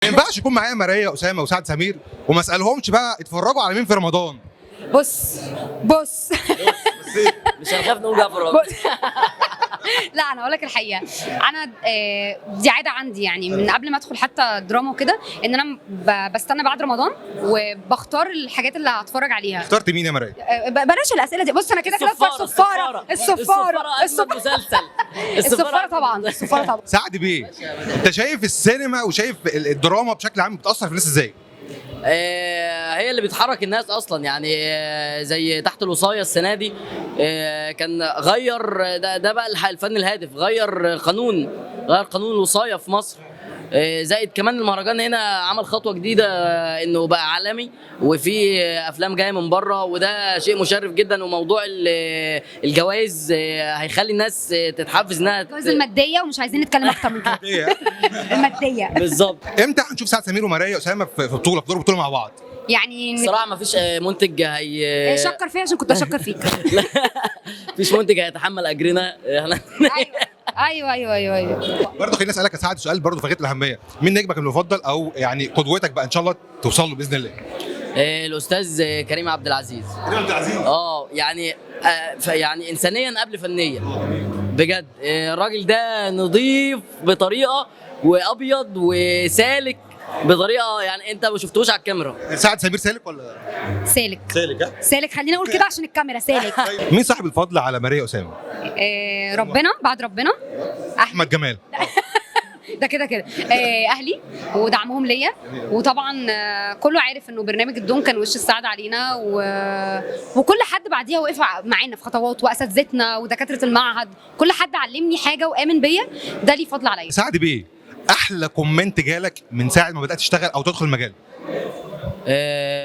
ما ينفعش يكون معايا ماريا اسامة وسعد سمير وما اسالهمش بقى اتفرجوا على مين في رمضان. بص بص. مش هنخاف نقول جعفر العمدة. بص. لا انا اقول لك الحقيقة، انا دي عادة عندي يعني من قبل ما ادخل حتى دراما وكده، ان انا بستنى بعد رمضان وبختار الحاجات اللي هتفرج عليها. اخترت مين يا ماريا؟ بلاش الاسئلة دي. بص انا كده كده الصفارة، الصفاره الصفاره الصفارة أجمد مسلسل. الصفاره طبعا، الصفاره طبعا. سعد بيه، انت شايف السينما وشايف الدراما بشكل عام بتاثر في الناس ازاي؟ هي اللي بتحرك الناس اصلا يعني، زي تحت الوصايه السنة دي، كان غير ده بقى الفن الهادف، غير قانون، غير قانون الوصايه في مصر. زائد كمان المهرجان هنا عمل خطوة جديدة، انه بقى عالمي وفي افلام جاية من بره، وده شيء مشرف جدا. وموضوع الجوائز هيخلي الناس تتحفز انها الجوائز المادية ومش عايزين نتكلم اكتر من كده. إيه؟ المادية. بالظبط. امتى هنشوف سعد سمير وماريا اسامة في بطوله، في دور بطوله مع بعض؟ يعني الصراحة ما فيش منتج هي شكر فيها عشان كنت اشكر فيك. مفيش منتج هيتحمل اجرنا احنا. ايوه ايوه ايوه ايوه. برضه خليني اسالك يا سعد سؤال برضه في غاية الاهميه، مين نجمك المفضل او يعني قدوتك بقى ان شاء الله توصل له باذن الله؟ الاستاذ كريم عبد العزيز. كريم عبد العزيز. يعني يعني انسانيا قبل فنيا بجد. الراجل ده نظيف بطريقة وابيض وسالك بطريقة، يعني انت ما شفتوش على الكاميرا. سعد سمير سالك ولا سالك. سالك؟ ها؟ سالك، خلينا اقول كده عشان الكاميرا. سالك. مين صاحب الفضل على ماريا اسامة؟ ربنا بعد ربنا احمد جمال. ده كده كده اهلي ودعمهم ليا، وطبعا كله عارف انه برنامج الدون كان وش السعادة علينا، وكل حد بعديها وقف معانا في خطوات، واساتذتنا ودكاترة المعهد، كل حد علمني حاجة وامن بيا، ده ليه فضل عليا. سعد بيه، احلى comment جالك من ساعة ما بدات تشتغل او تدخل المجال؟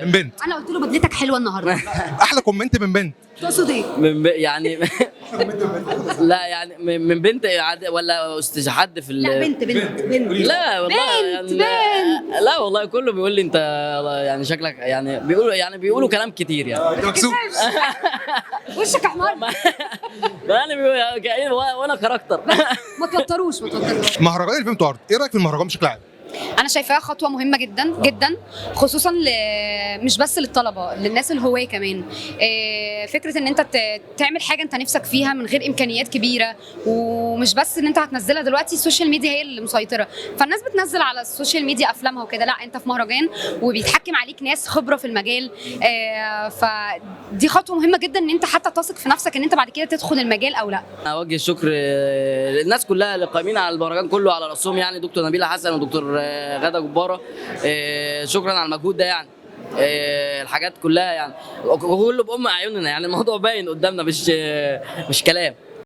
من بنت. انا قلت له بدلتك حلوة النهارده. احلى comment من بنت. تقصد ايه؟ من يعني لا يعني من بنت ولا استاذ حد في لا بنت بنت بنت. لا والله بنت، يعني بنت. لا والله كله بيقول لي انت يعني شكلك، يعني بيقولوا، يعني بيقولوا كلام كتير يعني. انت مكسوف. وشك احمر. يعني وانا character. ما توتروش ما توتروش. مهرجان الفيلم ارت، ايه رايك في المهرجان بشكل عام؟ انا شايفاها خطوة مهمة جدا جدا، خصوصا مش بس للطلبة، للناس الهواه كمان. فكرة ان انت تعمل حاجة انت نفسك فيها من غير امكانيات كبيره، ومش بس ان انت هتنزلها دلوقتي ال social media هي اللي مسيطرة، فالناس بتنزل على ال social media افلامها وكده. لا انت في مهرجان وبيتحكم عليك ناس خبره في المجال، فدي خطوة مهمة جدا ان انت حتى تثق في نفسك ان انت بعد كده تدخل المجال او لا. اوجه الشكر للناس كلها اللي قايمين على المهرجان كله، على راسهم يعني دكتور نبيلة حسن ودكتور غاده جبارة. شكرا على المجهود ده يعني. الحاجات كلها يعني كله بأم اعيننا يعني، الموضوع باين قدامنا، مش كلام.